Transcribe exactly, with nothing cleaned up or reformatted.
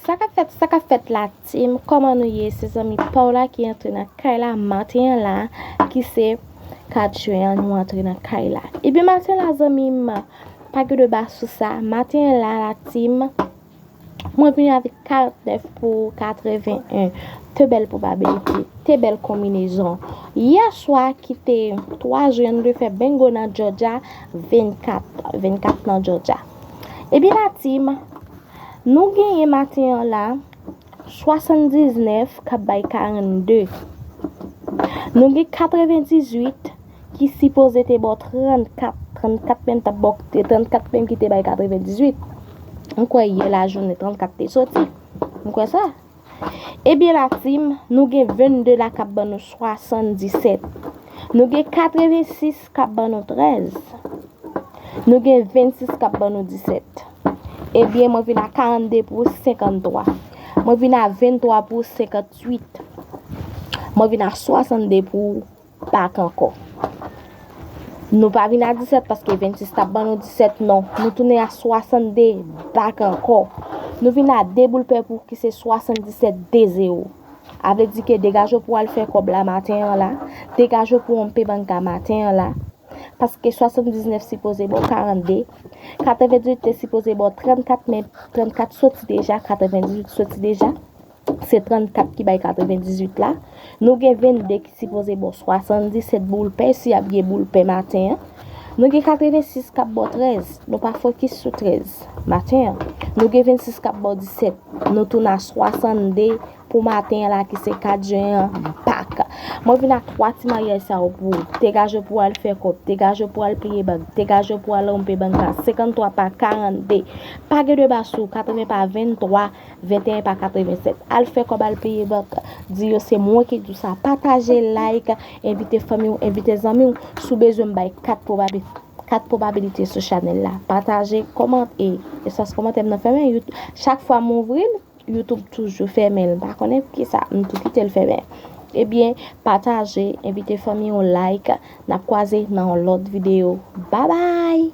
Sa k ap fèt, sa k ap fèt la, team? Kòman nou ye? Se zanmi pa w la ki antre nan kay la maten an la, ki se kat jen an, nou antre nan kay la. Ebyen, maten la, zanmi m, pa gen deba sou sa. Maten an la, la, team, mwen vini avèk karant nèf pou katreven en. Te bèl pwobabilite, te bèl konbinezon. Yè swa ki te twa jen, nou te fè bengo nan Georgia, vennkat, vennkat nan Georgia. Ebyen, la, team, nou genyen maten an la, swasanndiznèf k ap bay karannde. Nou gen katrevendizuit ki sipoze te ba w trannkat, trannkat menm t ap ba w, trannkat menm ki te bay katrevendizuit. M kwè yè lajounen trannkat te soti. M kwè sa. Ebyen, la, team, nou gen vennde la k ap ban nou swasanndisèt. Nou gen katrevensis k ap ban nou trèz. Nou gen vennsis k ap ban nou disèt. Ebyen, mwen vin a karannde pou senkanntwa. Mwen vin a venntwa pou senkantuit. Mwen vin a swasannde pou bak ankò. Nou pa vin a disèt paske vennsis t ap ban nou disèt, non. Nou tounen a swasannde bak ankò. Nou vin a de boul pè pou ki se swasanndisèt, de zewo. A vle di ke degaje w pou w al fè kòb la maten an la. Degaje w pou w anpe banka maten an la. Paske swasanndiznèf sipoze ba w karannde. Katrevendizuit te sipoze ba w trannkat, men trannkat soti deja, katrevendizuit soti deja. Se trannkat ki bay katrevendizuit la. Nou gen vennde ki sipoze ba w swasanndisèt boul pè, si y ap gen boul pè maten an. Nou gen katrevensis k ap ba w trèz. Nou pa fokis sou trèz maten an. Nou gen vennsis k ap ba w disèt. Nou tounen a swasannde pou maten an la ki se kat jen an, bak. Mwen vin ak twa ti maryaj sa yo pou ou. Degaje w pou w al fè kòb, degaje w pou w al peye bank, degaje w pou w al anpe banka, senkanntwa pa karannde. Pa gen deba sou katreven pa venntwa, venteyen pa katrevensèt. Al fè kòb, al peye bank. Di yo se mwen ki di w sa. Pataje, like, envite fanmi w, envite zanmi w. Si w bezwen m bay kat pwobabi-, kat pwobabilite sou chanèl la. Pataje, kòmante, e espas kòmantè m nan fèmen. Yout-, chak fwa m ouvri l, YouTube toujou fèmen l. M pa konnen poukisa, m tou kite l fèmen. Ebyen, pataje, envite fanmi w, like. N ap kwaze nan yon lòt videyo. Babay!